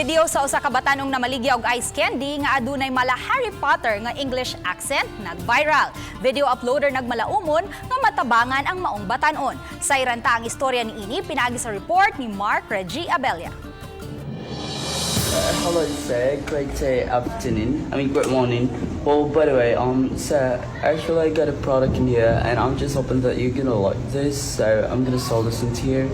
Video sa usa ka batanong namaligya og ice candy nga adunay mala Harry Potter nga English accent nag-viral. Video uploader nagmalaumon nga matabangan ang maong batanon. Sayran ta ang istorya niini pinaagi sa report ni Mark Reggie Abella. Hello, sir. Great day afternoon. I mean, great morning. Well, by the way, sir, actually, I got a product in here, and I'm just hoping that you're gonna like this. So I'm gonna sell this into here.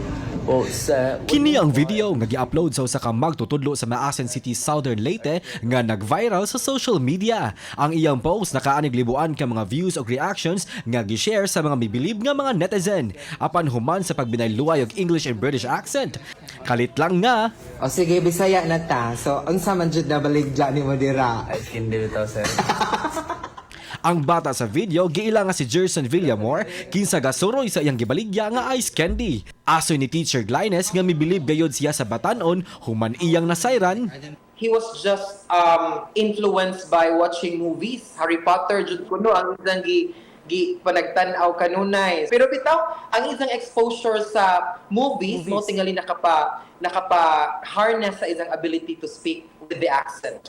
Well, sir. Kini ang video nga gi-upload sa usa ka magtutudlo sa Maasin City, Southern Leyte nga nag-viral sa social media. Ang iyang post nakaanig libuan ka mga views ug reactions nga gi-share sa mga mibilib nga mga netizen. Apan human sa pagbinayluay og English and British accent. Kalit lang nga O sige, Bisaya na ta. So, unsa man jud na baligya nimo dira? Ice candy bitaw, sir. Ang bata sa video giila nga si Gerson Villamor, kinsa gasuroy sa iyang gibaligya nga ice candy. Asoy ni Teacher Glynes nga mibilib gayod siya sa batanon human iyang nasayran He was just influenced by watching movies. Harry Potter jud kuno ang isang gi panagtan-aw kanunay. Pero bitaw ang isang exposure sa movies, mo tingali nakapa harness sa isang ability to speak with the accent.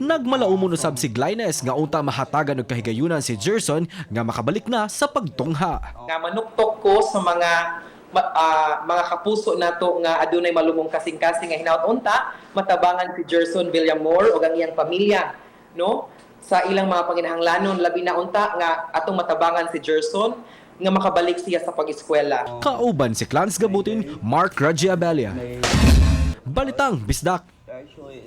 Nagmalaumon usab si Glynes nga unta mahatagan og kahigayunan si Gerson nga makabalik na sa pagtungha. Nga manuktok ko sa mga kapuso nato nga adunay malumong kasing-kasing nga hinaut unta matabangan si Gerson Villamor ug ang iyang pamilya, no, sa ilang mga panginahanglanon, labi na unta nga atong matabangan si Gerson nga makabalik siya sa pag-eskwela. Kauban si Clans Gabutin, Mark Raji Abella. Balitang Bisdak. Actually.